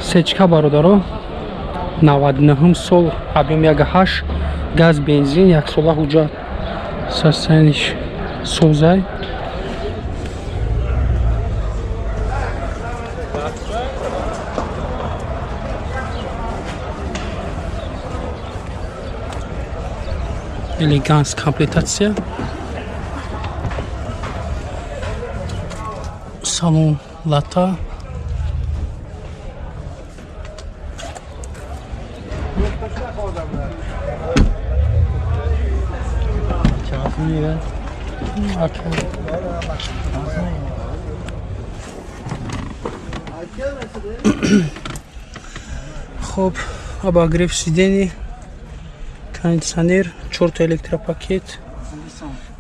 Сечка, бародаро, 99 сол, объем 1,8, газ, бензин, яксола ҳуҷҷат, состояниш созай. Элеганс комплектация, салон лата. Ака. Хоб, обогрев сидений, кондиционер, чорта электропакет,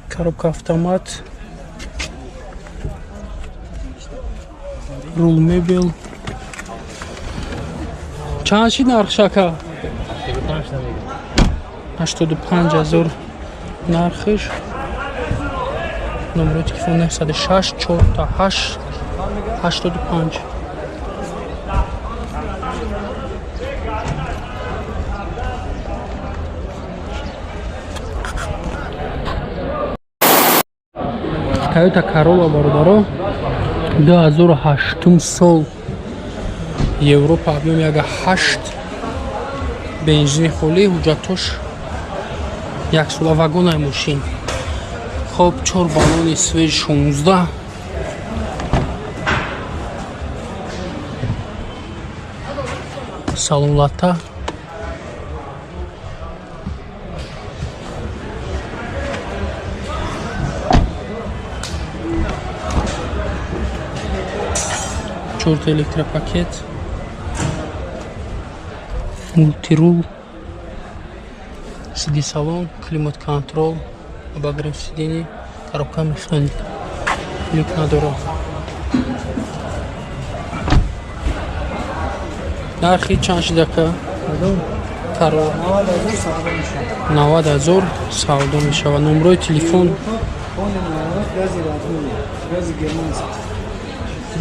коробка автомат, рул мебел. Чанд шид нархш, ака? 85 000 нархиш. Номерои телефон 906 48 85. Тойота Королла, бародаро, 2008 сол, Европа, объем 1,8, бензини холӣ, ҳуҷҷатош яксола, вагонаи мошин. Хоб, чор баллони свеж 16. Салон лата. Чорта электропакет, мультирул, сиди салон, климат контрол, обогрев сидений, коробка механик, люк надорад. Нархи чанд шидака Королла? 90 000 савдо мешавад. Номрои телефон.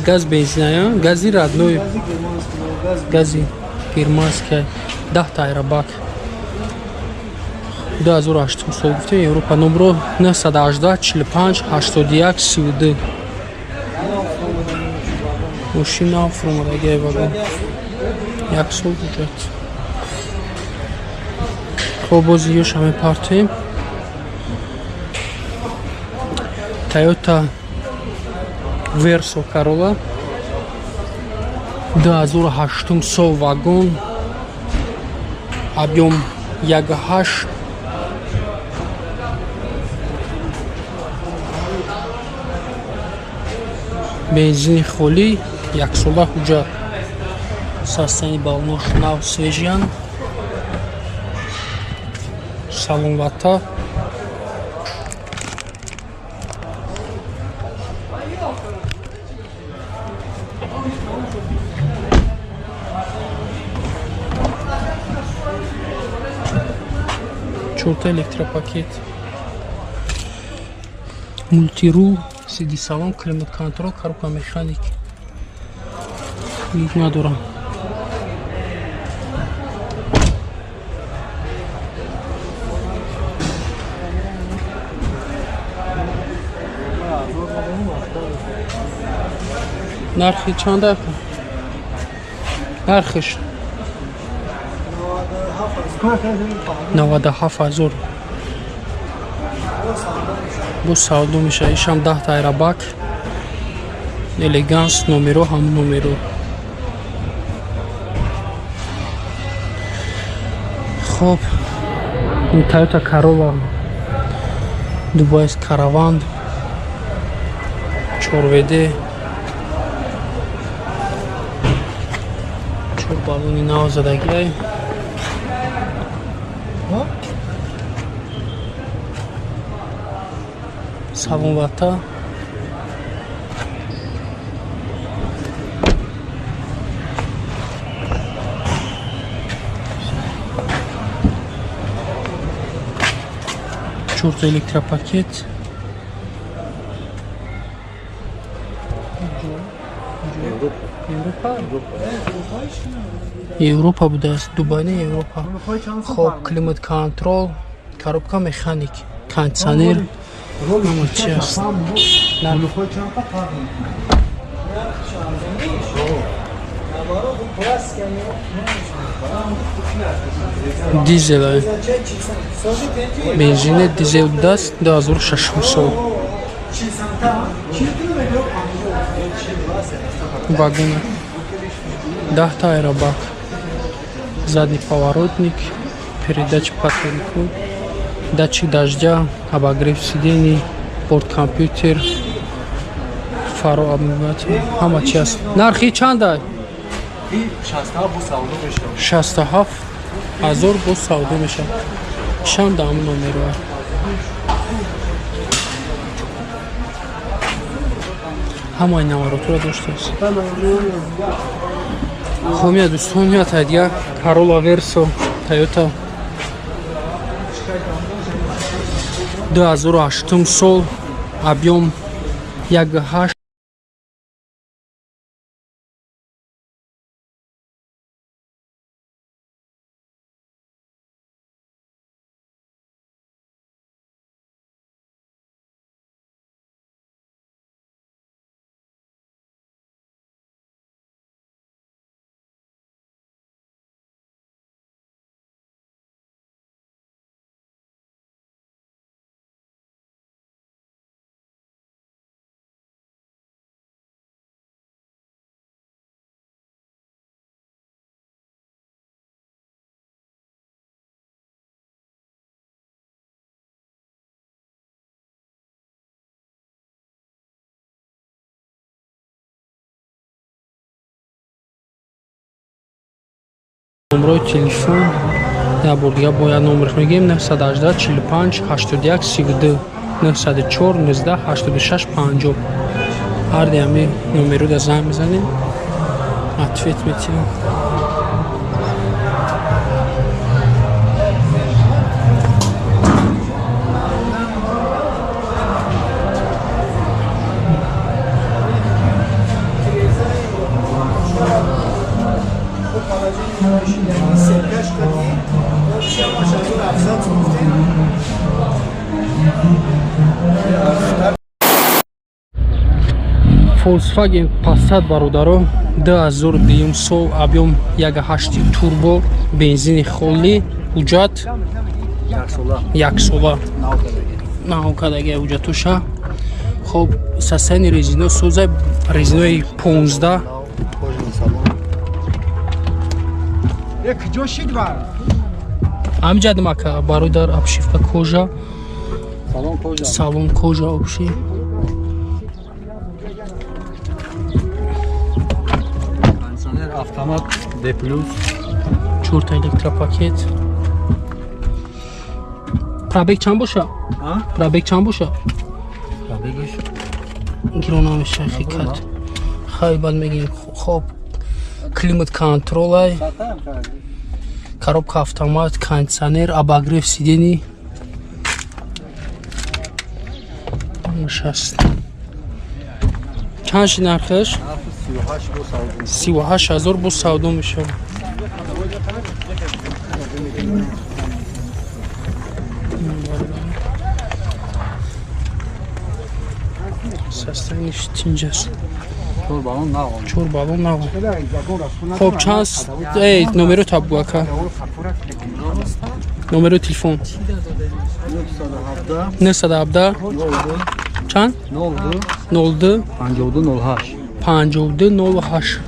Газ, бензиная, гази родной, гази германская, 10-та аэробак. 2008 сол гуфтем, Европа. Номро 918 45 81 32. Мошин нав фуромадагиай, вагон, як сол ҳуҷҷат. Хоб, бози ёша мепартем. Тойота Версо Королла, 2008 сол, вагон, объем 1,8, бензини холӣ, яксола ҳуҷҷат, состояни баллонош нав, свежиян, салон лата. Чорта электропакет, мультирул, сиди салон, климат контрол, коробка механик, люк надорам. Нархи чанда, нархиш? 97 000 бо савдо мешавад. Ишам 10-та аэробак, элеганс, номеро ҳамун номеро. Хоб, ин Тойота Королла Дубайс Караван, 4 ВД, чор баллони нав задагиай. Салон лата. Чорта электропакет. Европа. Европа? Европа будааст, Дубай не Европа. Хоб, климат контрол, коробка механик, кондиционер, ҳама чи аст. Дизел, бензине дизел будааст, 2006 сол. Вагона. 10 аэробак. Задний поворотник, передача патрульку, датчик дождя, обогрев сидений, борт-компьютер, фарообмыватель, ҳама чи аст. Нархи чанда? 67 ҳазор боз савдо мешавад. Чанд ҳамун номеро? Ҳамаи наворотро доштааст. Хоб, я дӯстон, я тайдига Corolla Verso Toyota 2008 сол, объем 1.8, номрои телефон як бор дига бояд номерш мегӯем: 918 45 81 32, 904 19 86 50. Ҳарди ҳами номеро да занг мезанем, ответ метиҳем. Volkswagen Passat, бародаро, 2002 сол, объем 1.8 турбо, бензини холӣ, ҳуҷҷат яксола, нав кадаги ҳуҷҷатоша. Хоб, состояние резино соза, резинои 15. Ҳамиҷа димака бародар, обшивка кожа, салон кожа обши. Автомат D+. Чорта электропакет. Пробег чанд боша? Пробег чанд боша? Пробегиш гиро намеша хикат. Хай, баъд мегим. Хоб, климат контролай, коробка автомат, кондиционер, обогрев сидений. Ҳамаш. Чанд ши нархаш? 38 ҳазор боз савдо мешавад. Состояниш тинҷ аст. Чор баллон нав. Хоб, чанд эй номеро табгу, ака, номеро телефон: 917 чанд? 02 52 08. 52 08.